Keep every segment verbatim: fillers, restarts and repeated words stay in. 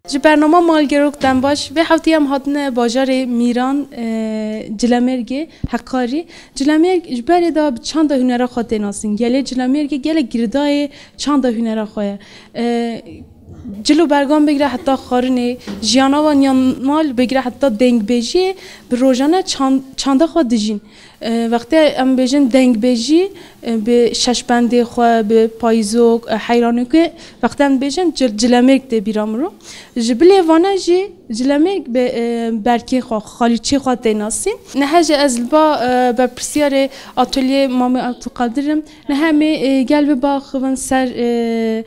Ji bernama Malgerok dem baş, vê heftê em hatine bajarê Mîran, e, Cilemêrgê, Heqarî. Cilemêrg ji berê de bi çanda hunera xwe tê nasîn. Gelê Cilemêrgê gelek girêdayê çanda hunera xwe ye. E, cil û bergan bigire heta xwarinê, jiyana wan ya mal bigire heta dengbêjiyê bi rojane çan-, çanda xwe dijîn. E, wextê em bêjin dengbêjî, e, bi şeşbendê xwe, bi payîzok, e, heyranokê, wextê em dibêjin cil-, cilemêrg tê bîra min re. Ji bilê vane jî cilemêrg bi, e, berkê xwe, xalîçê xwe tê nasîn. Niha jî ez li ba, e, berpirsiyarê atolyê Mamê Abdulkadir im. Niha em ê, e, gel biaxivin ser, e,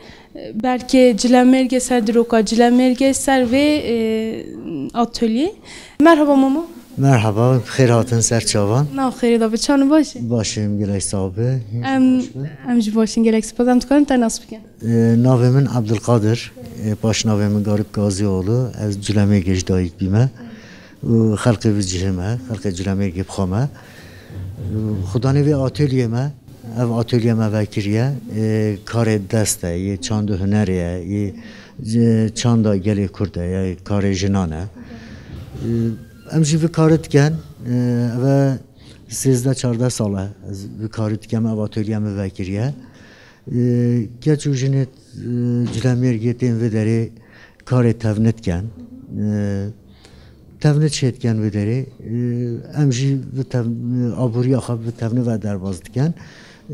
berkê cilemêrgê, ser dîroka cilemêrgê, ser vê, e, atolyê. Merhaba Mamo. Merhaba, bi xêr hatin ser çavan. Nav xêrê de be, çawan baş e? Baş im, gelek sax be. Em, em jî baş in, gelek spas. Em dikarin te nas bikin? E, navê min Abdulkadir, e, paşnavê min Garip Gazioğlu, ez Cilemêrgê ji dayik bîme û xelkê vî cihê me, xelkê Cilemêrgê bi xwe me. E, xudanê vê atolyê me, ev atolyê me vekiriye, e, karê dest e, yê çand û hunerê ye, yê, e, çanda gelê Kurd e, yê karê jinan e. E, em jî vî karê dikin, e, ev e sêzdeh çardeh sal e ez vî karê dikim, ev atolyê me vekiriye. E, keç û jinê, e, Cilemêrgê tên vê derê karê tevnê dikin. E, tevnê çêdikin vê derê. E, em jî vî tev-, aboriya xwe vî tevnê ve derbas dikin.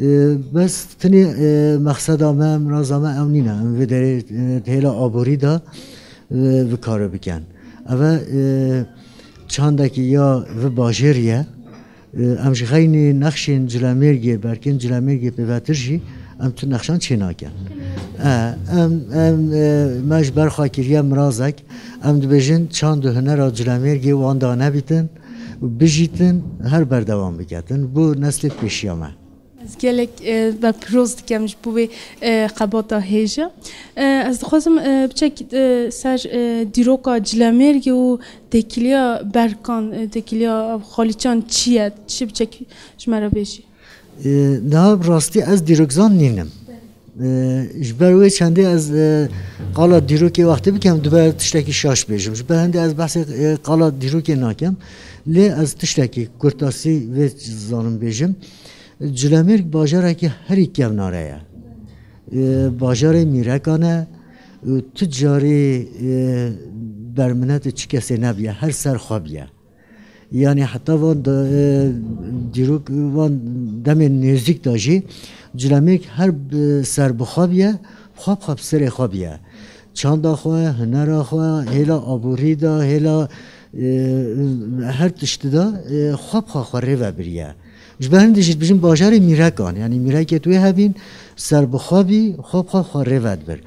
E, bes tenê, e, mexseda me, miraza me ew nîne. Em vê derê, e, di hêla aborî de, e, vî karê bikin. Ev e, e, çandekî ya vî bajêrî ye. E, em ji xeynî nexşên Cilemêrgê, berkên Cilemêrgê pêvetir jî em tu nexşan çênakin. E, em, em, e, me ji ber xwe kiriye mirazek, em dibêjin çand û hunera Cilemêrgê wan da nebîtin û bijîtin, her berdewam biketin. Bo neslê pêşiya me. Ez gelek, e, me piroz dikim ji bo vê, e, xebata hêja. E, ez dixwazim, e, biçek, e, ser, e, dîroka Cilemêrgê û têkiliya berkan, e, têkiliya xalîçan çi ye? Çi biçek ji me re bêjî? E, niha bi rastî ez dîrokzan nînim. E, ji ber wê çendê ez, e, qala dîrokê wextê bikim, dibe tiştekî şaş bêjim. Ji ber hindê ez behsê, e, qala dîrokê nakim. Lê ez tiştekî kurtasî vê zanim bêjim. Cilemêrg bajarekî herî kevnare ye. E, bajarê mîrekan e. E, tu carî, e, berminetê çi kesê nebiye, her ser xwe biye. Yanî heta van de, e, dîrok, van demên nêzîk de jî Cilemêrg her bi, ser bi xwe biye, xwe bi xwe bi serê xwe biye. Çanda xwe, hunera xwe, hêla aborî de, hêla, e, her tiştî de, e, xwe bi xwe xwe rê ve biriye. Ji ber hindê jî dibêjin bajarê mîrekan, yanî mîrekê tu wê hebîn, ser bi xwe bî, xwe bi xwe xwe rê ve dibir.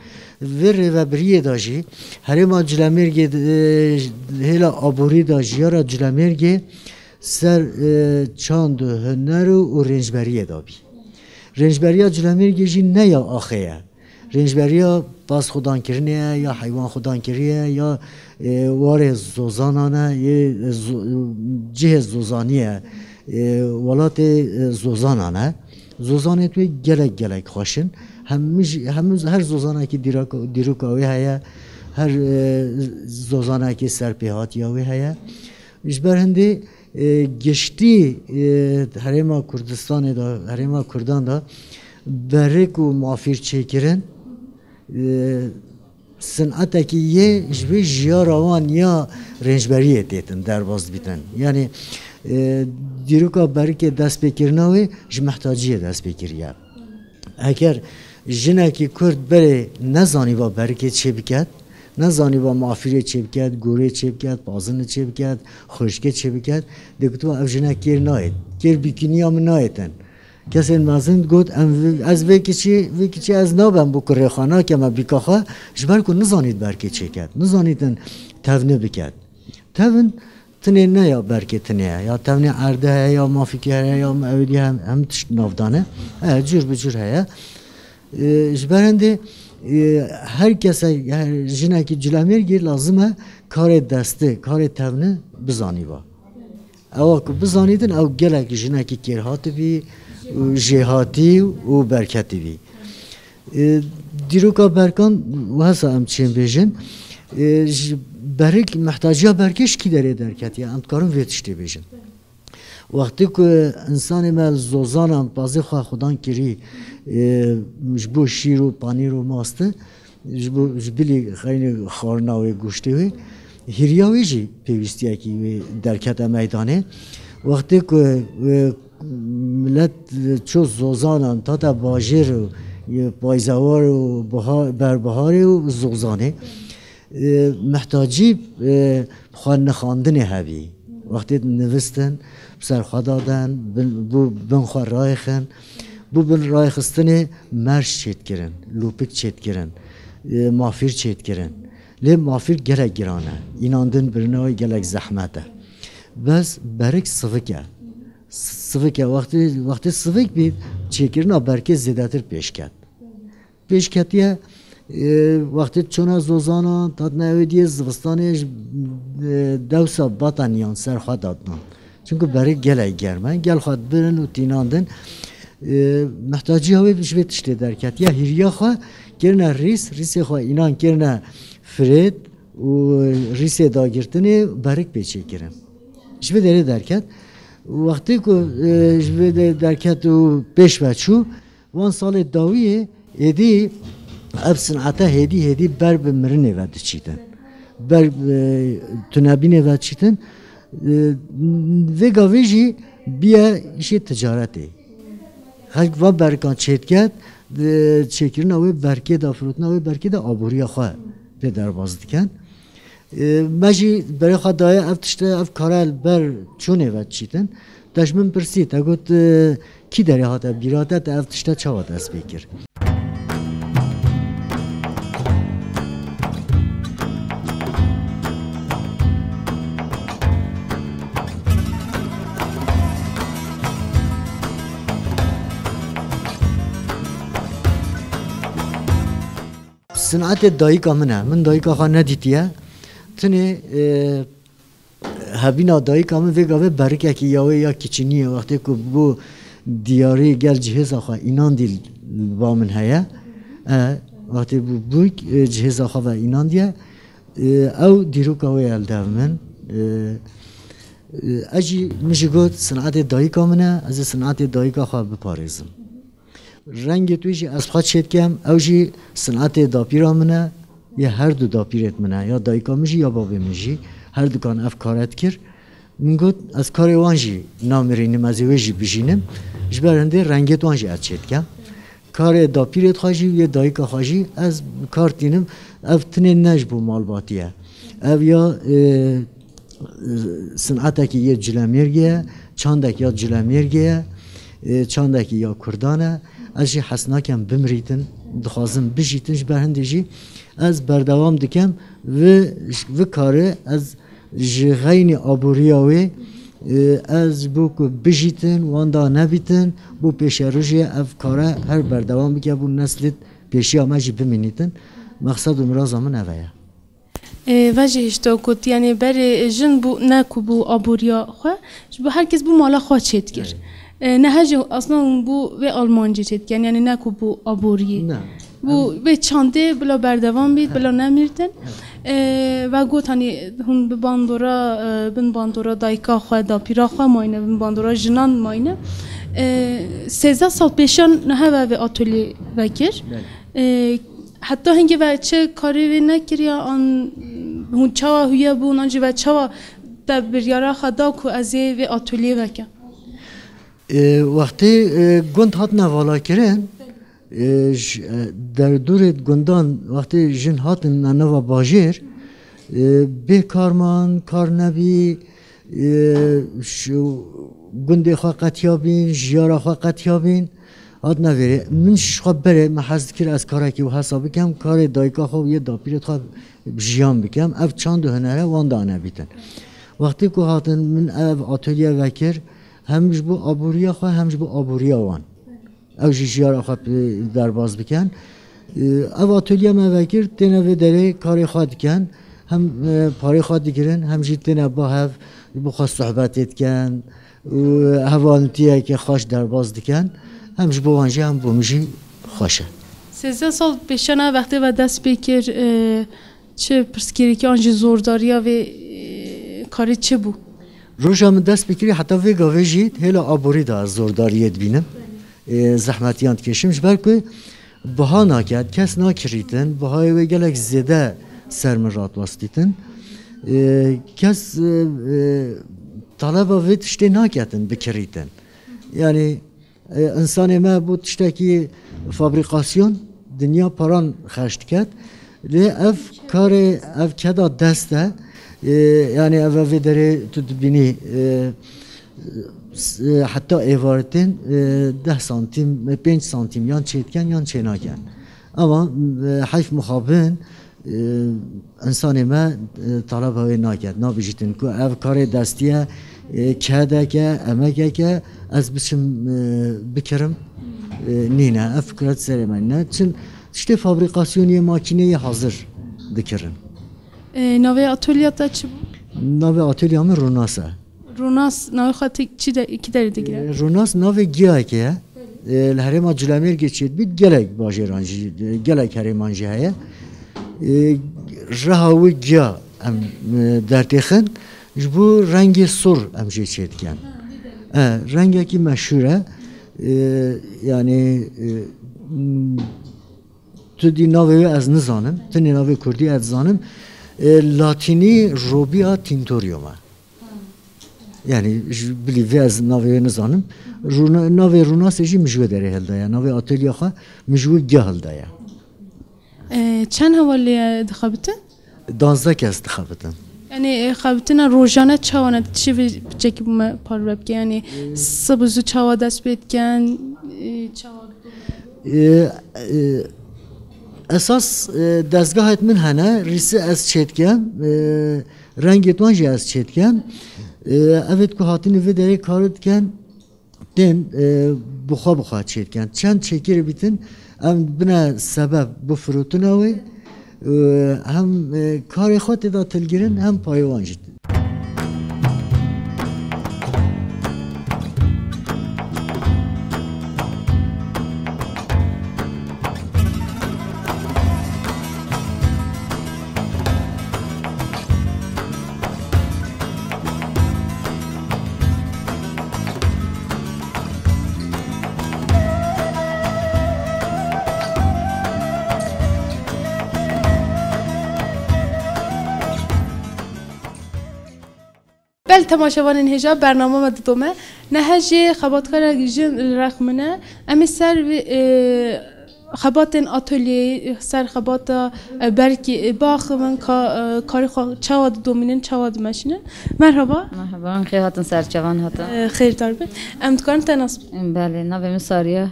Vê rêvebiriyê de jî herêma Cilemêrgê, e, hêla aborî de jiyara Cilemêrgê ser, e, çand û huner û, û rêncberiyê de bî. Rêncberiya Cilemêrgê jî ne ya axê ye. Rêncberiya pez xwedankirinê ye, ya heywan xwedankirî ye, ya, e, warê zozanan e, yê zo-, cihê zozanî ye, e, welatê, e, zozanan e. Zozanê tu yê gelek, gelek xweş in. Hemû jî, hemû, her zozanekî dîrok-, dîroka wê heye, her, e, zozanekî serpêhatiya wê heye. Ji ber hindê, e, giştî, e, herêma Kurdistanê de, herêma Kurdan de berik û mafîr çêkirin, e, sinetekî yê ji vê jiyara wan ya rêncberiyê têtin derbas dibîtin. Yanî, e, dîroka berikê destpêkirina wê ji mihtaciyê dest pê kiriye. Eger jinekî Kurd berê nezanîba berikê çêbiket, nezanîba mafîrê çêbiket, gorê çêbiket, pazinê çêbiket, xwişkê çêbiket, dê gotiba ev jinek kêr nayêt, kêr bîkiniya min nayêtin. Kesên mezin got, em vi-, ez vê kiçî, vê kiçî ez nabem bo kurê xwe, nakeme bîka xwe, ji ber ku nizanît berkê çêket, nizanîtin tevni biket. Tevin tinê ne ya berkê tinê ye, ya tevnê erdê heye, ya mafîkê heye, ya ewilî hem, hem tişt navdane. Heye, cur bi cur heye. E, ji ber hindê, e, her kese, her jinekî Cilemêrgê lazim e karê destê, karê tevni bizanîba. Ewa ku bizanîtin, ew gelek jinekî kêrhatî bî, û jêhatî û berketî bî. E, dîroka Berkan, wesa em çên bêjin, e, ji berik, mehtaciya berkê ji kî derê derketiye? Em dikarin vê tiştê bêjin. Wextê ku însanê me li zozanan pazê xwe xudan kirî, e, ji bo şîr û panîr û mastî, ji bo, ji bilî xeynî xwarina wê, goştê wê, hîriya wê jî pêwîstiyekî wê derkete meydanê. Wextê ku, e, milet çû zozanan, hate bajêr û, e, payzewar û biha-, berbiharê û zozanê, e, mihtacî, e, xwe nixandinê hebî. Wextê nivistin, bi ser xwe dadin, bin, bû bin xwe rayxin, bû bin rayxistinê merc çêdikirin, lûpik çêdikirin, e, mafîr çêdikirin. Lê mafîr gelek giran e, înandin birina wê gelek zehmet e. Bes berik sivik e. Sivik e, wextê, wextê sivik bî, çêkirina berkê zêdetir pêş ket. Pêş ketiye, e, wextê çûna zozana, hatine ewê diyê zivistanê ji, e, dewsa bataniyan ser xwe dadinan. Çunku berê gelek germ e, gel xwe dibirin û tînandin. E, mihtaciya wê ji vê tiştê derketiye, hîriya xwe kirine rîs, rîsê xwe înan kirine firêt û rîsê dagirtinê berik pê çêkirin. Ji vê derê derket. Wextê ku, e, ji vê de derket û pêş ve çû, wan salê dawiyê êdî ev sinete hêdî hêdî ber bi mirinê ve diçîtin. Ber, e, tunebînê ve diçîtin. E, vê gavê jî biye îşê ticaretê. Xelk va berikan çêdiket, e, çêkirina wê berkê de, firotina wê berkê de aboriya xwe pê derbas dikin. E, me jî berê xwe daye ev tişte, ev kare li ber çûnê ve diçîtin. Te ji min pirsî, te got, e, kî derê hate bîra te, te ev tişte çawa dest pê kir? Sinetê dayika min e. Min dayika xwe nedîtiye. Tinê, e, hebîna dayika min vê gavê berikekî ya wê ya kiçînî ye. Wextê ku bû diyarî gel cihêza xwe înandî li ba min heye. E, wextê bû bûk, e, cihêza xwe ve înandiye. E, ew dîroka wê ye li dev min. E, e, ez jî, min jî got, sinetê dayika min e, ez ê sinetê dayika xwe biparêzim. Rengê tu jî ez xwe çêdikem, ew jî sinetê dapîra min e, yê her du dapîrêt min e, ya dayika min jî ya babê min jî, her dukan ev kare dikir. Min got, ez karê wan jî namirînim, ez ê wê jî bijînim. Ji ber hindê rengêt wan jî ez çêdikem. Karê dapîrêt xwe jî, yê dayika xwe jî ez bi kar tînim. Ev tinê ne ji bo malbatî ye. Ev ya, e, sinetekî yê Cilemêrgê ye, çandek ya Cilemêrgê ye, e, çandekî ya Kurdan e. Ez jî hez nakem bimirîtin, dixwazim bijîtin, ji ber hindê jî ez berdewam dikem. Vi, vi karê ez ji xeynî aboriya wê, e, ez ji bo ku bijîtin, wenda nebîtin, bo pêşerojê ev kare her berdewam bike, bo neslêt pêşiya me jî bimînîtin. Mexsed û miraza min eve ye. E, ve jî hişta ku tu, yanî berê jin bû, ne ku bû aboriya xwe, ji bo her kes bû mala xwe çêdikir. Evet. E, ne hejî aslan bû vê Almancê çêdikir, yanî ne ku bû aboriyê. Ne. Bû vê çandê bila berdewam bît, bila nemîrtin. Evet. E, ve got, hanî hûn bi bandora, e, bin bandora dayika xwe, dapîra xwe mayne, bin bandora jinan mayne. E, sêzdeh sal pêşiyan niha ve vê atölyê vekir. Evet. E, Heta hingê ve çi karê wê nekiriye, an hûn çawa huye bûn, an jî ve çawa te biryara xwe da ku ez ê vê atolyê vekim? E, wextê, e, gund hatine valakirin, e, ji, e, derdorê gundan wextê jin hatin nava bajêr, e, bê kar man, kar nebî, e, şu gundê xwe qetiya bîn, jiyara xwe qetiya bîn, hatine vêrê. Min ji xwe berê, me hez dikir ez karekî wiha sa bikem, karê dayika xwe û yê dapîrê xwe jiyan bikem. Ev çand û hunere wan dane bîtin. Wextê ku hatin min ev atölye vekir, hem ji bo aboriya xwe, hem ji bo aboriya wan. Ew jî jiyara xwe pê derbas bikin. Ev atölye me vekir, têne vê derê karê xwe dikin. Hem, e, parê xwe digirin, hem jî têne ba hev, Bi xwe sohbetê dikin û hevalintiyeke xweş derbas dikin. Hem ji bo wan jî hem bo min jî xweş e. Sêzdeh sal pêşena wextê we dest pê kir, e, çi pirsgirêkî an jî zordariya vê, e, karê çi bû? Roja min dest pê kirî heta vê gavê jî hêla aborî de ez zordariyê dibînim. E, zehmetiyan dikêşim. Ji ber ku biha naket, kes nakirîtin, bihayê wê gelek zêde ser min ratwestîtin. E, kes, e, e, taleba vê tiştê naketin bikirîtin. Yani, e, insanê me bû tiştekî fabrîkasyon, dinya paran xerc diket. Lê ev karê, ev keda dest e. E, yani ev, ev vê derê tu dibînî, e, s-, e, heta êvarê tên, e, deh santîm, e, pênc santîm yan çêdiken yan çênaken. Ama, e, heyf mixabin, e, insanê me, e, taleba wê naket, nabijîtin ku ev karê destî ye, e, kedeke, emekeke, ez biçim, e, bikirim, e, nîne. Ev fikret serê me nîne. Çin tiştê fabrîkasyoniyê, makîneyê hazir dikirin. E, navê atolya te çi bû? Navê atolya min Rûnas e. Rûnas navê xwe ti-, çi de, kî derê digire? E, Rûnas navê giyayekê ye. E, li herêma Culemêrgê çêdibît, gelek bajêran jî, e, gelek herêman jî heye. E, reha wê giya em, e, dertêxin, ji bo rengê sor em jê çêdikin. E, rengekî meşhûr e. E, yani, e, m-, Tu dî navê wê ez nizanim. Tenê navê kurdî ez dizanim. E, latînî Robia tinctorium e. Yani, ji bilî vê ez navê wê nizanim. Rûna-, navê Rûnasê jî min ji wê derê hildaye. Navê atölya xwe min ji wê giya hildaye. E, çend hevalê dixebitin? Danzdeh kes dixebitin. Yani, e, xebitina rojane çawa ne? Çi vê piçekî me parve bike? Yani, sib û zû çawa dest pê dikin? E, çawa E, e, esas, e, dezgahêt min hene, rîsî ez çêdikem, e, rengêt wan jî ez çêdikem. E, evêt ku hatinî vê derê kar dikin, tên, e, bi xwe bi xwe çêdikin. Çend çêkirî bîtin, em bine sebeb bo firotina wê, e, hem, e, karê xwe tê de hilgirin, hem payê wan jî. Belê temaşevanên hêja, bernama me didome. Niha jî xebatkarek jin li rex min e. Em ê ser vê, e, xebatên atolyeyê, ser xebata, e, berkê, e, biaxivin ka, e, karê xwe çawa didomînin, çawa dimeşînin. Merhaba. Merhaba, em xêr hatin ser çavan hatin. E, xêrdar bin. Em dikarin te nas bikin? Belê, navê min Sariye.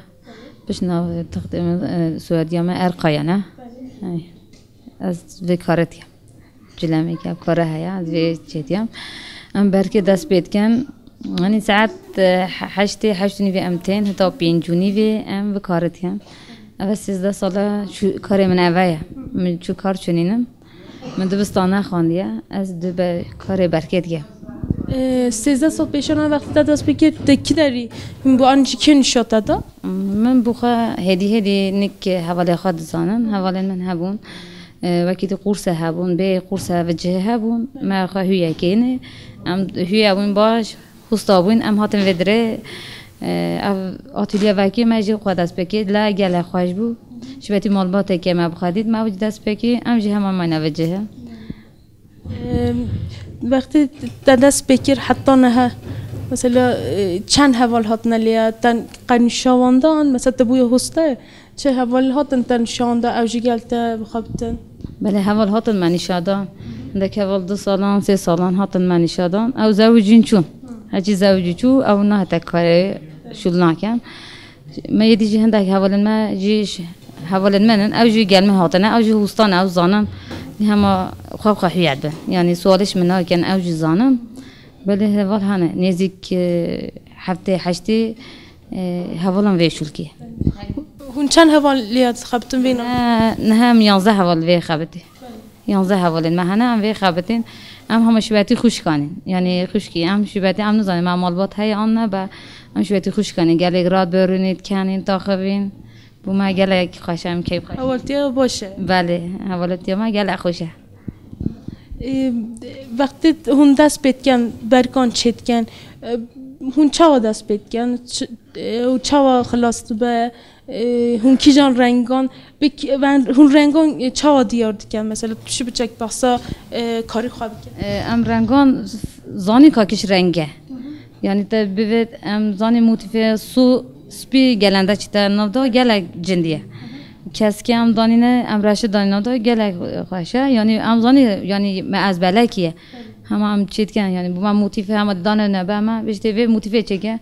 Pişt navê textê min, e, soyadiya me Erkaya ne. Belê. Ey. Ez vê karê diyam. Cilemê ke kore heye, ez vê çê diyam. Em berkê dest pê dikin. Yanî saet, e, he-, heştê, heşt û nîvê em tên, heta pênc û nîvê em vê karê dikin. Eve sêzdeh sal e, çû-, karê min eve ye. Min çû kar çûnînim. Min dibistan nexwandiye. Ez dê be karê berkê dikim. E, sêzdeh sal pêşan ev wextê te dest pê kir, te kî derî hûn bû an jî kê nîşa te da? Min bi xwe hêdî hêdî nik hevalê xwe dizanin. Hevalên min hebûn. E, wekî di qûrse hebûn, bê qûrse ve cihê hebûn. Me xwe hûyekê ne. Em hûye bûn baş, hûsta bûn. Em hatin vê dirê, e, ev atîlye vekê me jî xwe dest pê kê. Le gele xweş bû. Ji betî malbateke me bi xwe dît, me wî dest pê kê. Em jî heman mayne vê cihê. Em, wextê te dest pê kir heta niha, mesela, e, çend heval hatine lê ya, te qe nîşa wan dan, mesela te bûye hoste, çi heval hatin te nîşa wan da, ew jî gel te bixebitin? Belê, heval hatin me nîşa dan. Hindek heval du salan, sê salan hatin me nîşa dan. Ew zewicîn çûn. Hecî zewicî çû, ew nahete karê şûl nakin. Me yê dî jî hindek hevalên me jî ş-, hevalên me nin, ew jî gel me hatine, ew jî hûstan e, ew zanin. Hema xwe bi xwe hûyet bin. Yanî sualê ji min nakin, ew jî zanin. Belê heval hene, nêzîk, e, heftê heştê, e, hevalan vê şûlkê. Hûn çend heval lê ya dixebitin vê navê? Ne, niha em yanzdeh heval vê xebitê. Yanzdeh hevalên me hene, em vê xebitên. Em hema şibetî xwişkan in. Yanî xwişkî, em şibetî, em nizanin me malbat heye an ne be. Em şibetî xwişkan in. Gelek radberûnî, dikenîn, taxivîn. Bo me gelek xweş e, em keyf xweş. Hevaltiya baş e. Belê, hevaltiya me gelek xweş e. Ê, wextê hûn dest pê dikin, berkan çêdikin, e, hûn çawa dest pê dikin? Ç-, e, û çawa xilas dibe? E, hûn kîjan rengan, bi k-, ben, hûn rengan, e, çawa diyar dikin? Mesela, tu şi biçek behsa, e, karî xwe bike. E, em rengan zanî ka kiş reng e. Yanî te bivêt, em zanî motîfê su, spî gelende çîte nav da gelek cindî ye. Keskê em danîne, em reşî danîne nav da gelek xweş e. Yanî em zanî, yanî me ez belekî ye. Hema em çêdikin, yanî bo me motîfê hema dane nebe me, biştê vê motîfê çêke.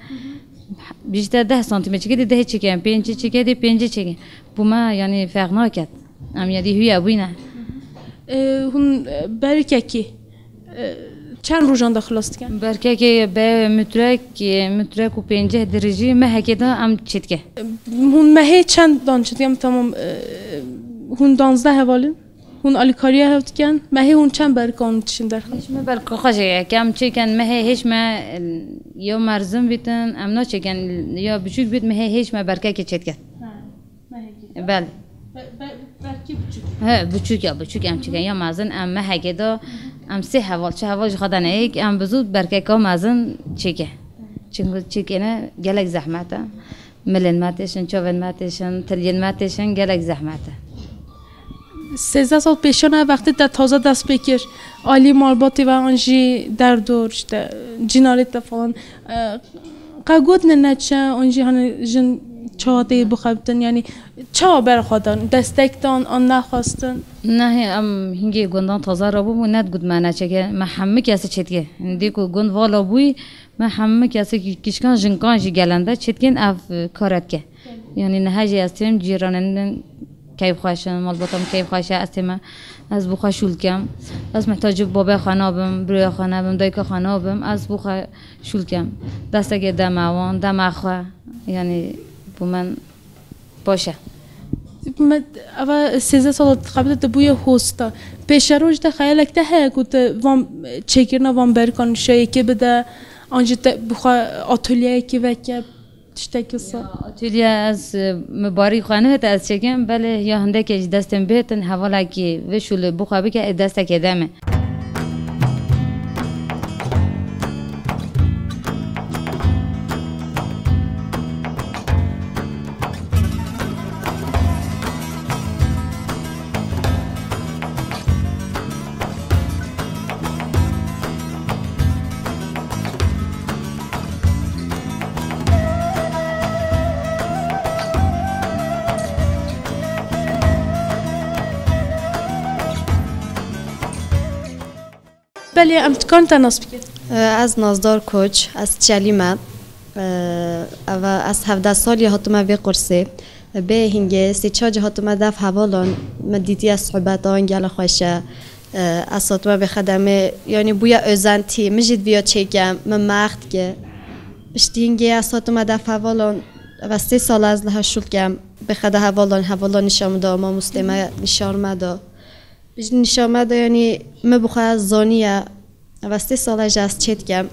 Bîjî te deh santîme çêke, dê dehê çêke, pêncê çêke, dê pêncê çêke. Bo me, yanî, ferq naket. Em yadî hûya bûyne. E, hûn, e, berikekî, e, çend rojan de xilas dikin? Berkekê be mutrek, e, mutrek û pênceh dirêjî mehekê de em çêdike. E, hûn mehê çend dan çêdikin? Tamam, e, hûn danzdeh heval in. Hûn alîkariya hev dikin? Mehê hûn çend berkan dişin derxin? Hêş me berka xwe jê ye. Ke em çêkin mehê hêş me, e, ya merzin bîtin, em naçêkin ya biçûk bît, mehê hêş me berkekê çêdikin. Ha, mehekê. Belê. Be-, be-, berkê biçûk. He, biçûk ya, biçûk em çêkin. Ya mezin em mehekê de, em sê heval, çi heval ji xwe de neyek, em bi zû berkeka mezin çêke. Çimkî çêkêne gelek zehmet e. Milên me têşin, çavên me têşin, tiliyên me têşin, gelek zehmet e. Sêzdeh sal pêşiya ne wextê te taze dest pê kir, alî malbatê ve an jî derdor, işte, cinarê te falan, e, qe gotine neçe, an jî hani jin çawa tê bixebitin, yanî çawa ber xwe dan, destek dan, an nexwestin? Nehê, em hingê gundan taze rabûbû, nedgot me neçeke, me hemî kesî çêdike. Hindê ku gund vala bûyî, me hemî kesê kişkan, jinkan jî gelende çêdikên ev, e, kare dike. Yanî niha jî ez têm cîranên min keyfxweş in, malbata min keyfxweş e, ez tême, ez bo xwe şûl kem. Ez mihtacî babê xwe nabim, birêya xwe nabim, dayika xwe nabim, ez bo xwe şûl kem. Destekê deme wan, deme xwe, yanî bo min baş e. Me, eva sêzdeh sala dixebite, te bûye hosta. Pêşeroj de xeyalek te heye ku te van çêkirina van berikan nişa yekê bide, an jî te bi xwe atolyeyekê veke, tiştekî wisa? Ya, atölye ez, e, mibarî xwe nehête ez çêkim, belê ya hindekê ji destên bihêtin, hevalekî vê şûlê bi xwe bike, ê destekê deme. Belê, em dikarin te nas bikin. Ez Nazdar Koç, ez Çelî me. Eva ez hevdeh salî hatime vê qursê. Bê hingê sê çar cî hatime dev hevalan, min dîtiye sohbetan gela xweş e. Ez hatime vê xedemê, yanî bûye özentî, min jî diviya çêkem, min mex dike. Piştî hingê ez hatime dev hevalan, eva sê sal ez li heşûl kem. Bê xede hevalan, hevalan nîşa min da, mamostê me nîşan me da. Bijî nîşa me de, yanî min bi xwe zaniye, eva sê sal e ji ez çê dikem.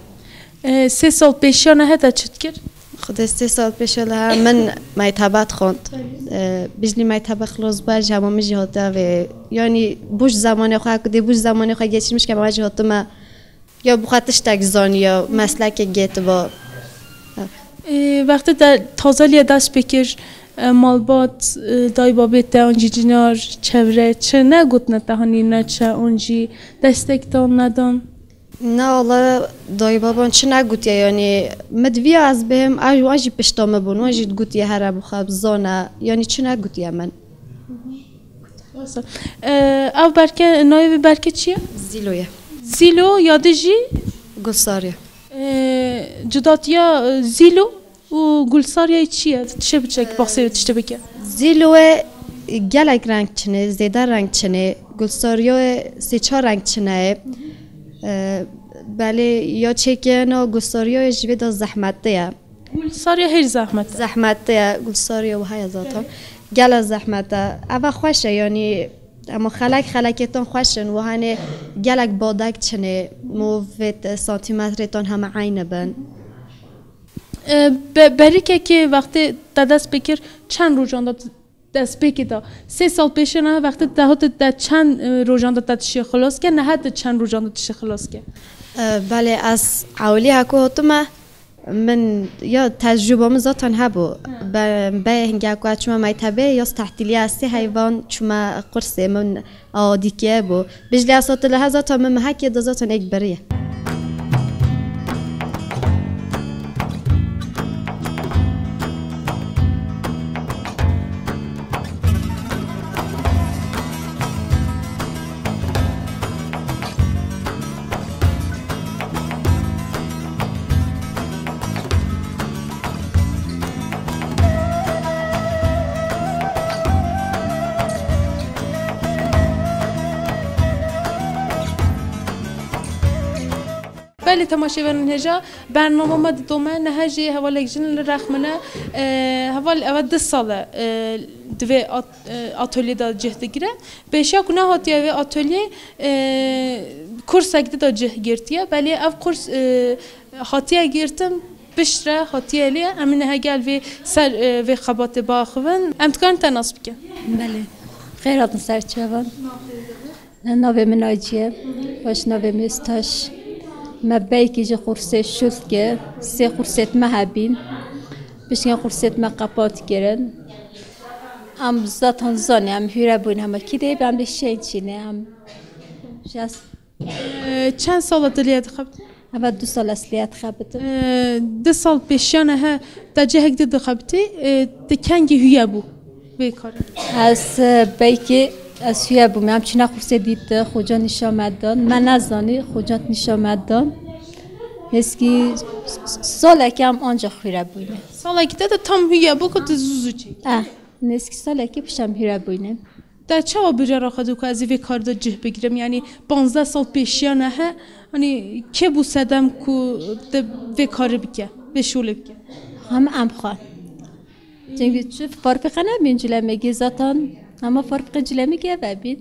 E, sê sal pêşiya ne heta çi dikir? Xwedê sê sal pêşiya li her min mektebe dixwend. E, bijlî mektebe xilas bû, ji hema min jî hatiye vê. Yanî bû ji zemanê xwe, ku dê bû ji zemanê xwe geçirmiş ke me jî hatime Ya bi xwe tiştek zaniya, meslekek gêtiba. Ê, wextê te taze lê dest pê kir, e, malbat, e, dayî babê te an jî cinar, çevre, çi negotine te hanî neçe an jî destek dan, nedan? Ne, wala dayî baban çi negotiye, yanî min diviya ez bêm, ew, wan jî pişta min bûn, wan jî digotiye here bi xwe bizane, yanî çi negotiye min. Wisa. Ee, ev berke, navê vê berke çi ye? Zîlo ye. Zîlo ya de jî? Gulsarya. Ee, cudatiya, e, Zîlo û Gulsaryayê çi ye? Tiştê biçek, bahsê tiştê bike. Zîloyê gelek reng çine, zêde reng çine. Gulsaryoyê sê çar reng çine ye. Ee, belê ya çêkirina Gulsaryoyê ji vê de zehmetê ye. Gulsarya hêj zehmet e. Zehmet e, Gulsarya wiha ye zaten. Gele zehmet e. Eva xweş e, yanî Ema xelek xelekêtan xweş in, wihanê gelek badek çinê, movêt santimetrêtan heme eyn bin. E, be-, berîkekê wextê te dest pê kir, çend rojan de dest pê kê da? Sê sal pêşê ne, wextê te hate te çend, e, rojan de te tiştê xilas ke, nehe te çend rojan de tiştê xilas ke? E, belê, ez ewilî heko hatime, min ya tecrûba min zaten hebû. Be-, be hinga ku ez çûme mektebê, ya tehtîliya estê heyvan çûme qursê min a dîkê bû. Bijlê ez hate li heza ta min mehekê de zaten êk beriye. Belê temaşevanên hêja, bernama me didome, niha jî hevalek jin li rex min e. E, heval ev du sal e, e, di vê at-, e, atolyê de cih digire. Pêşiya ku nehatiye vê atolyê, e, kursek di de cih girtiye. Belê ev kurs, e, hatiye girtin, piştre hatiye lê. Em ê niha gel vê ser, e, vê xebatê biaxivin. Em dikarin te nas bikin. Belê. Xêr hatin ser çavan. Navê min Naciye, baş navê min Öztaş. Me belkî ji qursê şûl ke, sê qursêt me hebîn. Piştgên qursêt me qepat kirin. Em zaten zanî, em hûre bûn hema kî dê, em dê şên çîne, em jes- Ee, çend sala te lê dixebitî? Eva du sal ez lê dixebitim. Ee, du sal pêşiya niha te cihek di dixebitî, ee, te kengî hûye bû vê karê? Ez, e, belkî ez hûye bûm. Em çûne qursê dît, xoca nîşa me dan. Me nezanî, xoca nîşa me dan. Heskî s-, s-, salekê em ancaq hûre bûne. Salekî te de tam hûye bû ku tu zû zû çêkî. Eh, neskî salekê pişt em hûre bûne. Te çawa biryara xwe dî ku ez ê vê karî de cih bigirim? Yanî panzdeh sal pêşiya niha, hanî kê bû sedem ku te vê karî bike, vê şolê bike? Hema em xwe. Çimkî çi farqê qe nebîn culemekî zaten, hema farqê culemekî ev e bîn.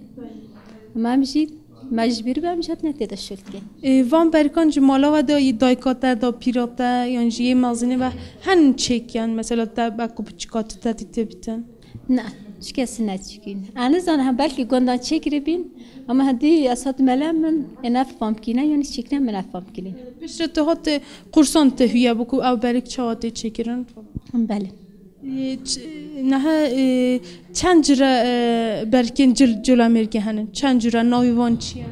Hema em jî mecbûr be, em jî hatine tê de şol dikin. Ê, van berikan ji mala we de, yê dayika te de, pîra te, yan jî yê mezin ve hen çêkiyan, mesela te be ku piçika tu te dîte bitin? Ne, hiç kes neçikîn. Ez nizanim, hem belkî gondan çêkiribîn, ama hendî ez hat mele min, ê ne fam kîne, yanî çêkine min ne fam kîne. Piştre tu hat, e, qursan te hûye bû ku ew berik çawa tê çêkirin? Belê. E, ç-, nehe, e, çend cire, e, berkên cil-, culemêrgê hene? Çend cire, navê wan çi ye?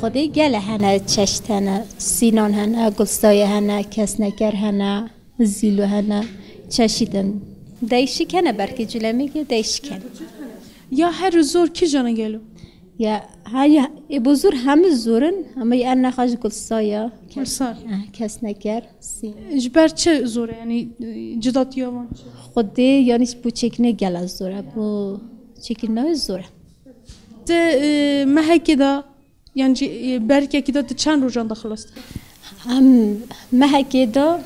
Xwedê gele hene, çeşt hene, sînan hene, gulsayê hene, kesneker hene. Zîlo hene, çeşît in. Değişik hene, berkê culemekê değişik hene. Ya her zor kîjan e gelo? Ya, ha, ya, ê bo zor hemî zor in, ama ya en nexweş gulsa ya. Gulsa. Ha, kesneker, sî. Ji ber çi zor e? Yanî, e, cida tiya wan çi? Xwedê, yanî bo çêkirine gela zor e, bo çêkirina zor e. Te, e, mehekê de Yan jî, e, berkekî de tu çend rojan de xilas dikî? Em mehekê de,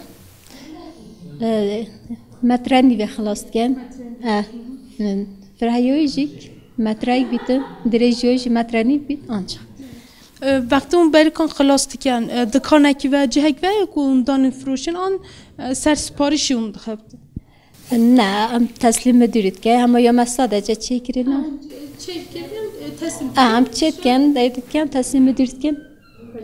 e, metre nîvê xilas dikin. E, e, firehiyê jî metreyek bîtin, dirêjiyê jî metre nîv bît, anca. E, wextê hûn berikan xilas dikin, e, dikanekî ve, cihek ve ye ku hûn danin firoşin an, e, ser siparîşî hûn dixebitin? Ne, em teslîm müdürî dike, hema ya me sadece çêkirine. Ha, çêkirine, e, teslîm. Ha, em çêdikin, dê dikin, teslîm müdürî dikin,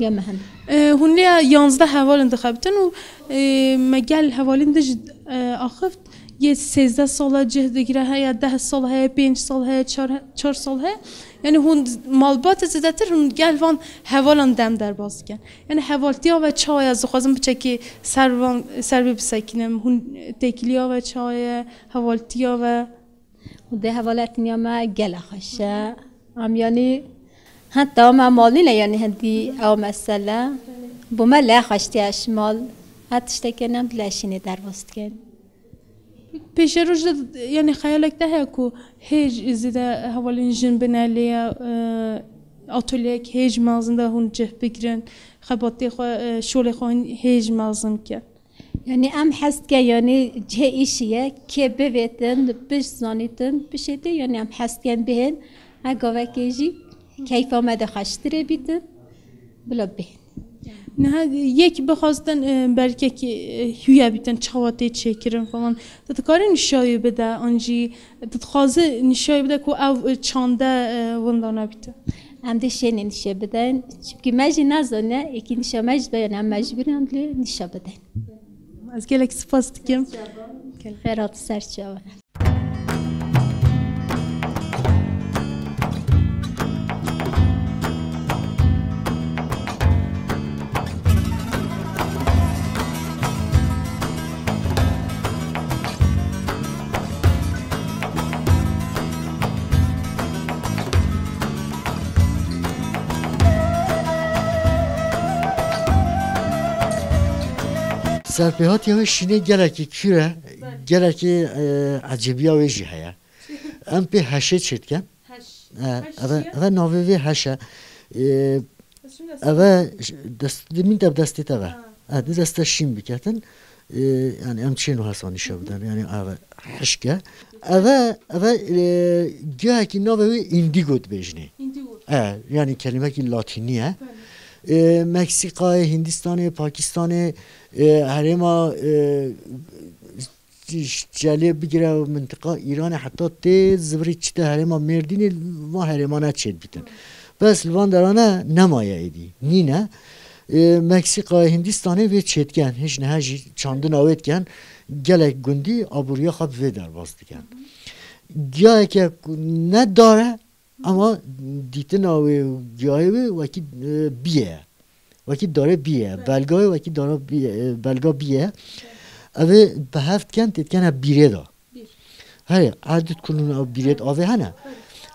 ya me hene. E, hûn lê yanzdeh hevalin dixebitin û, e, me gel hevalin de jî, e, axift, yê sêzdeh sala cih digire heye, deh sal heye, pênc sal heye, çar, çar sal heye. Yanî hûn malbatê zêdetir hûn gel van hevalan dem derbas dikin. Yanî hevaltiya we çawa ye? Ez dixwazim piçekî ser van, ser vê bisekînim. Hûn têkiliya we çawa ye? Hevaltiya we? Dê hevaletinya me gela xweş e. Em yanî heta me malî ne yanî hendî ew mesele. Bo me lê xweştiye ji mal. Her tiştekê nem leşînê derbas dikin. Pêşeroj de, yanî xeyalek te heye ku hêj zêde hevalên jin bine lê, e, atolyeyek hêj mezin de hûn cih bigirin, xebatê xwe, e, şolê xwe hêj mezin bikin? Yanî em hez dikin, yanî cihê îşî ye, kê bivêtin, pişt zanîtin, piştê tê, yanî em hez dikin bihên, Her gavekê jî keyfa me de xweştirê bîtin. Bila bêhn. Niha yek bixwastin, e, belkekî, e, hûya bîtin, çawa tê çêkirin falan. Tu dikarî nîşayê bide, an jî tu dixwazî nîşayê bide ku ew, e, çande, e, winda nebîtin? Em dê şênê nîşe bidin. Çimkî me jî nezane, êkî nîşa me jî bide, em mecbûr in em dê nîşa bidin. Ez gelek spas dikim. Xêr hat ser çavan. Serpêhatiya wê şînê gelekî kûr e, gelekî, e, ecebiya wê jî heye. Em pê heşê çêdikin. Heş. E, Heş eve, çi ye? Eve navê vê heş e. E, eve ş-, dest, di mîn te bi destê te ve. Ha. E, di deste şîn biketin. E, yani em çên û hesan nîşe bidin. Yani eve hişk e. Eve, eve, e, giyayekî navê wê indigo dibêjinê. Indigo. E, yani kelimekî latînî ye. Belê. E, Meksîkayê, Hindistanê, Pakistanê, e, herêma, e, Ş-, Şelê bigire û mintiqa Îranê heta tê zivirî çite herêma Mêrdînê van herêmane çêdibîtin. Bes li van derane nemaye êdî. Nîne. Ê, Meksîkayê, Hindistanê vê çêdiken. Hêj niha jî çandina wê diken. Gelek gundî aboriya xwe bi vê derbas dikin. Giyayeke ku ne dar e, Ama dîtina wê û giyayê wê wekî, e, biyê ye. Wekî darê biyê ye. Belga wê wekî dara biyê, e, belga biyê ye. Ev ê bi hev diken, tê dikene bîrê de. Bîr. Herê, erdî dikulin ew bîrê de avê hene.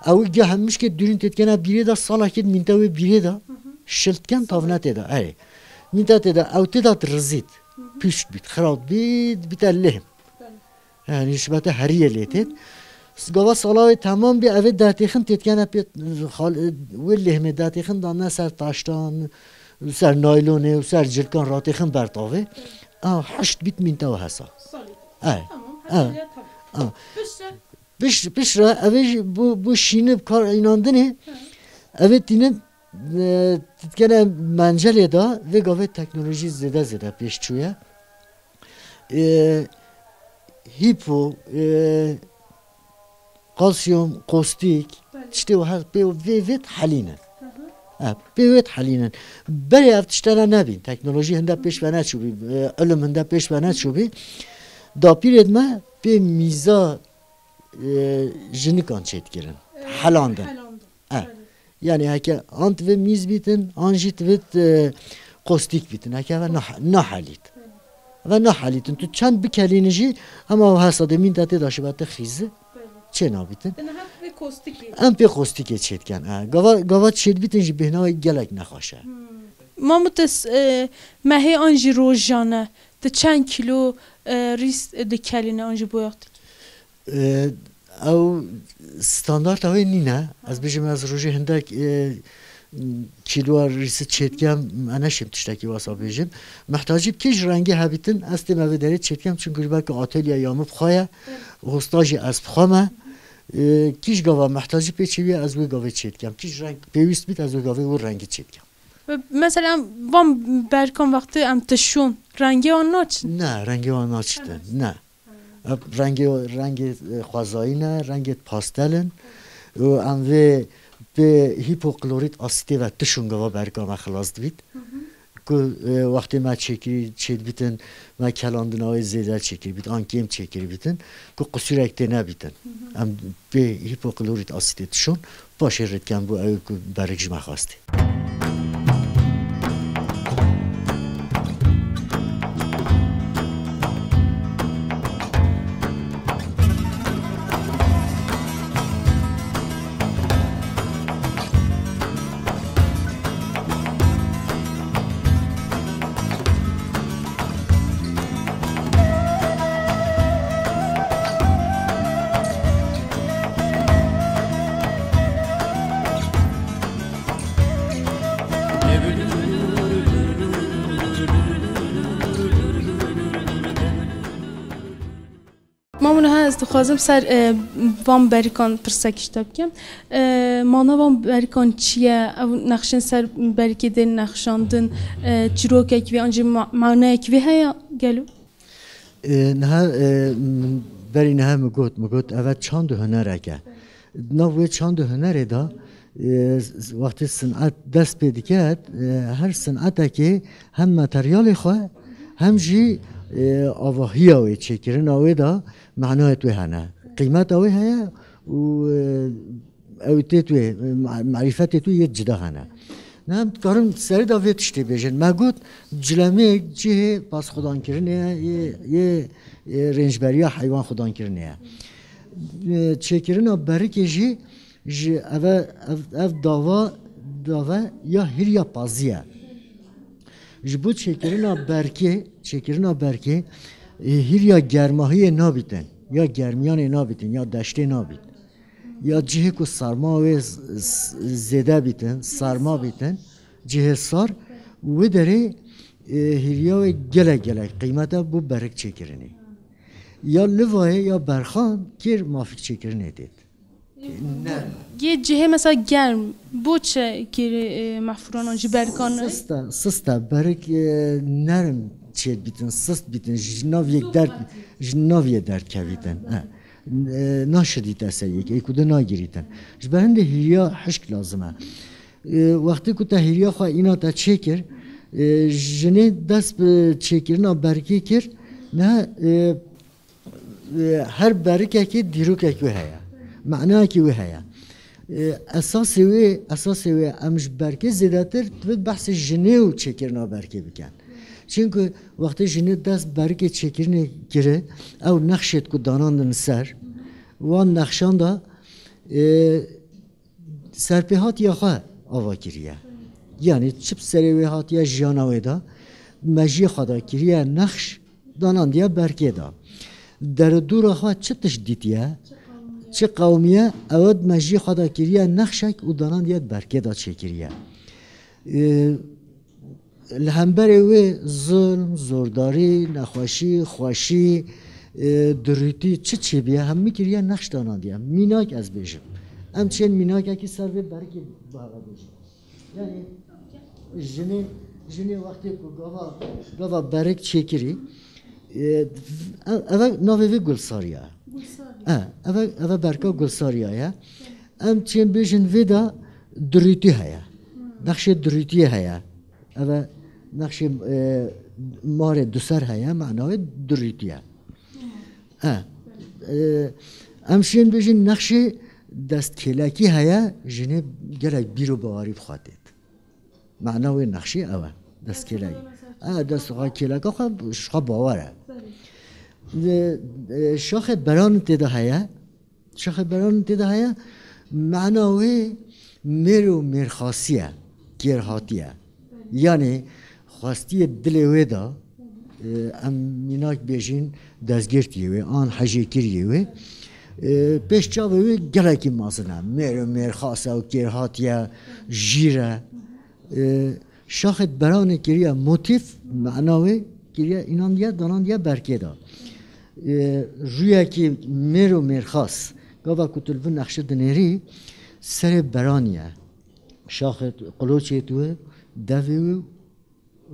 Ew ê giya hemişkê dûrîn tê dikene bîrê de, salekê mînte wê bîrê de. Şil diken tavne tê de. Herê. Mînte tê de, ew tê de dirizît. Pişt bît, xirab bît, bîte lêhm. Yani ji bete heriyê lê têt. Gava sala wê temam bî, evê dertêxin têtkene pê xal-, wê lêhmê dertêxin danine ser taştan, ser naylonê û ser cilkan ratêxin bertavê. A, hişt bît mînte û hesa. Salî. E. Tamam, e. Her şey tamam. A. Piştre? Piş-, piştre, evê jî bu, bu şîni bi kar inandinê. Hı. Evê tînin, e, titkene mencelê de, vê gavê teknolojî zêde zêde pêş çûye. E, hîpo, e, kalsiyum, kostîk, Belê. Tiştê wiha pê vê vêt helînin. Hı hı. E, pê vêt helînin. Berê ev tiştene nebîn. Teknolojî hinde pêş ve neçûbî, e, ilim hinde pêş ve neçûbî. Dapîrêd me pê mîza, e, jinikan çêdikirin. E, helandin. Helandin. E. Belê. Yani heke an divê mîz bîtin, an jî divê, e, qostîk bîtin. Heke ve nah-, nahelît. Belê. Ve nahelîtin. Tu çend bikelînî jî hema hesa de mîn de tê de şibe te xîzi Belê. Çê nabîtin. Te niha vê kostikê. Em pê qostîkê çêdiken. E. Gava, gava çêdibîtin jî bêhna wê gelek nexweş e. Hmm. Mamotes, e, mehê an jî rojane, tu çend kîlo, e, rîs dikelîne an jî boyax dikî? E, ew standarta wê nîne. Ez bêjim ez rojê hindek, e, kîloa rîsî çêdikem, ez neşêm tiştekî wesa bêjim. Mihtacî kîj rengê hebîtin, ez têm evê derê çêdikem, çunku ji ber ku atölye ya min bi xwe ye, hosta jî ez bi xwe me. E, kîj gava mihtacî pê çêbî ye, ez wê gavê çêdikem. Kîj reng pêwîst bît, ez wê gavê wê rengî çêdikem. Mesela van berkan wextê em tişon, rengê wan naçin? Ne, rengê wan naçitin, ne. Ev rengê, rengê, e, xwezayî ne, rengê pastel in. Û em vê bi hîpoklorît asîtê ve tişon gava berka me xilas dibît. Hı hı. Ku, e, wextê me çêkirî, çêdibîtin, me kelandina wê zêde çêkiribît, an kêm çêkiribîtin, ku qusûrek tê nebîtin. Hı hı. Em pê hîpoklorît asîtê tişon, paşê rêdken bû ew ku berik ji me xwestî. Mamoste, ez dixwazim ser, e, van berikan pirsek ji te bikim. E, mana van berikan çi ye? Ew nexşên ser berikê dê nexşandin, e, çîrokek wê an jî ma-, manayek wê heye gelo? E, niha, e, min, berî niha min got, min got, eve çand û hunerek e. Di nav wê çand û hunerê de, e, wextê sinet dest pê diket, e, her sinetekê hem materyalê xwe, hem jî, e, avahiya wê, çêkirina wê de manayê wê hene. Qîmeta wê heye û, e, ewîtê wê, ma-, marîfetê wê yê cida hene. Ne, em dikarin serê de vê tiştê bêjin. Me got, cilemê cihê pasxwedankirinê ye, yê, yê, yê rêncberiya heywan xwedankirinê ye. E, çêkirina berikê jî ji eve, ev, ev dava, dave ya hîrya pazî ye. Ji bo çêkirina berkê, çêkirina berkê, e, hîrya germahiyê nabîtin, ya germiyanê nabîtin, ya deştê nabît. Ya cihê ku sarma wê z-, z-, zêde bîtin, sarma bîtin, cihê sar, wê derê, e, hîrya wê gelek gelek qîmet e bo berik çêkirinê. Ya livayê ya berxan kêr mafik çêkirinê dêt. Ne. Yê cihê mesela germ, bo çi kêrê, e, mehfûranan jî berkan ne? Sist e, sist e. Berik, e, nerm çêbîtin, sist bîtin, ji nav yek der, ji nav yê derkevîtin. E, e, naşidîte ser yek, ê ku de nagirîtin. Ji ber hindê hîrya hişk lazim e. E, wextê ku te hîrya xwe îna te çêkir, e, jinê dest bi çêkirina berikê kir, ne, e, e, her berikekê dîrokek wê heye, manayekî wê heye. E, esasê wê, esasê wê em ji berkê zêdetir divê behsê jinê û çêkirina berkê bikin. Çimkî wextê jinê dest berikê çêkirinê kire, ew nexşêt ku danandin ser, wan nexşan de, e, serpêhatiya xwe ava kiriye. Yanî çi bi serê wê hatiye jiyana wê de, mejiyê xwe de kiriye nexş, danandiye berkê de. Derûdûra xwe çi tişt dîtiye, çi qewimiye, ew di mejiyê xwe de kiriye nexşek û danandiye berkê de çêkiriye. Ê, Li hemberê wê zilm, zordarî, nexweşî, xweşî, e, durîtî çi çêbûye, hemî kiriye nexş danandiye. Mînak ez bêjim. Em çên mînakekî ser vê berikê bavê bêjin. Yanî jinê, jinê wextê ku gava, gava berik çêkirî, e, ev, ev navê vê gulsariya. Gulsariya. E, ev, ev berka gulsariya ye. Em çên bêjin vê de durîtî heye. Nexşê durîtiyê heye. Ev e nexşê, e, marê duser heye, mena wê durîtî ye. E, e, em şên bêjin nexşê destkêlekî heye, jinê gelek bîr û bawerî bi xwe têt. Mena wê nexşê ew e, destkêlekî. E, dest xwe kêleka xwe, ji xwe bawer e. E, e, şaxê beran tê de heye, Şaxê beran tê de heye, mena wê mêr û mêrxasî ye, kêrhatî ye. Yanî xwestiyê dilê wê de, e, em mînak bêjin destgirtiyê wê, an hejêkiriyê wê, e, pêş çavê wê gelekî mezin e. Mêr û mêrxas e û kêrhatî ye, jîr e. E, Şaxê beranê kiriye motîf, mena wê kiriye, înandiye, danandiye berkê de. E, rûyekî mêr û mêrxas, gava ku tu li vir nexşe dinêrî, serê beranî ye. Şaxê, qiloçê tu, devê wê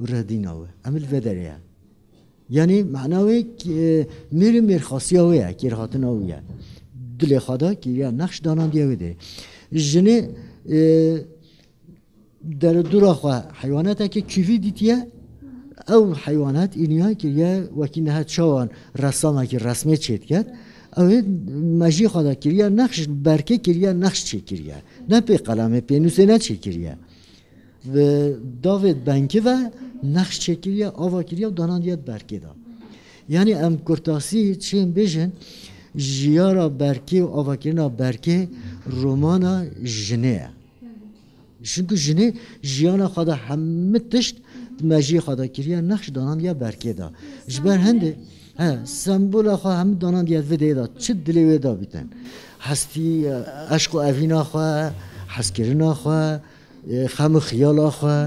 û redîna wê. Em li vê derê ye. Yanî mena wê, e, mêr û mêrxasiya wê ye, kêrhatina wê ye. Dilê xwe de kiriye nexş, danandiye wê derê. Jinê, e, Derûdûra xwe heywanetekê kûvî dîtiye. Ew heywanet îniya kiriye, wekî niha çawan resamekî resmê çêdiket. Ew ê mejî xwe de kiriye nexş, berkê kiriye nexş çêkiriye. Ne pê qelemê, pênûsê ne çêkiriye. Ve davê bengî ve nexş çêkiriye, ava kiriye û danandiye berkê de. Yanî em kurtasî çên bêjin, jiyara berkê û avakirina berkê romana jinê ye. Çimkî jinê jiyana xwe de hemî tişt di mejiyê xwe de kiriye, nexş danandiye berkê de. Ji ber hindê, he, sembola xwe hemî danandiye vê dê de, çi dilê wê de bîtin. Hestî, eşq û evîna xwe, hezkirina xwe, e, xem û xiyala xwe,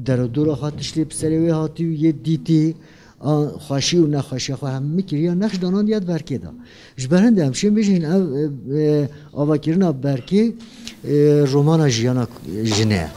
derûdora xwe, tiştê bi serê wê hatî û yê dîtî, An xweşî û nexweşiya xwe hemî kiriya nexş danan diya di Berkê de. Ji ber hindê em şên bêjin ev, e, e, avakirina Berkê, e, romana jiyana jinê ye.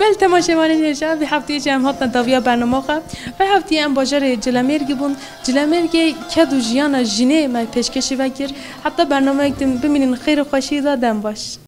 Bel temaşevanên hêja, vê hefteyê jî em hatin dawiya bernama xwe. Vê hefteyê em bajarê Cilemêrgê bûn. Cilemêrgê ked û jiyana jinê me pêşkêşî vekir. Heta bernameyek din bimînin xêr û xweşî de, dem baş.